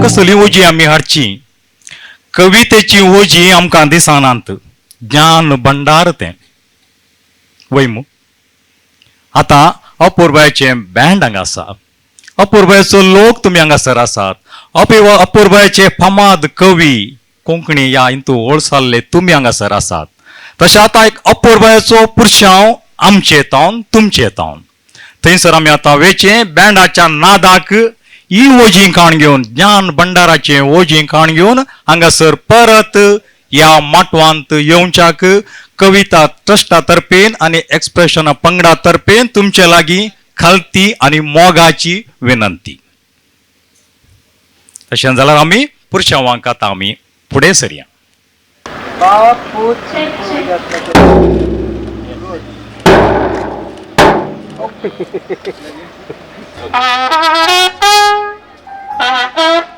कसली ओजी आमी हाडची? कवितेची ओजी आमकां दिसनात. ज्ञान भंडार तें वय मू. आतां अपुर्बायचें बँड हांगा आसा, अपुर्बायचो लोक तुमी हांगासर आसात, अपुर्बायचे फामाद कवी कोंकणी ह्या हितू ओळसाल्ले तुमी हांगासर आसात. तशें आतां एक अपुर्बायचो पुरशांव आमचे तावन तुमचे तावन थंयसर आमी आतां वेचें बँडाच्या नादाक ही ओजी काण घेवन, ज्ञान भंडाराचें ओजी काण घेवन हांगासर परत ह्या माटवांत येवच्याक कविता ट्रस्टा तर्फेन आनी एक्सप्रेशना पंगडा तर्फेन तुमचे लागीं खालती आनी मोगाची विनंती. तशें जाल्यार आमी पुरशांवांक आतां आमी फुडें सरया. Thank you.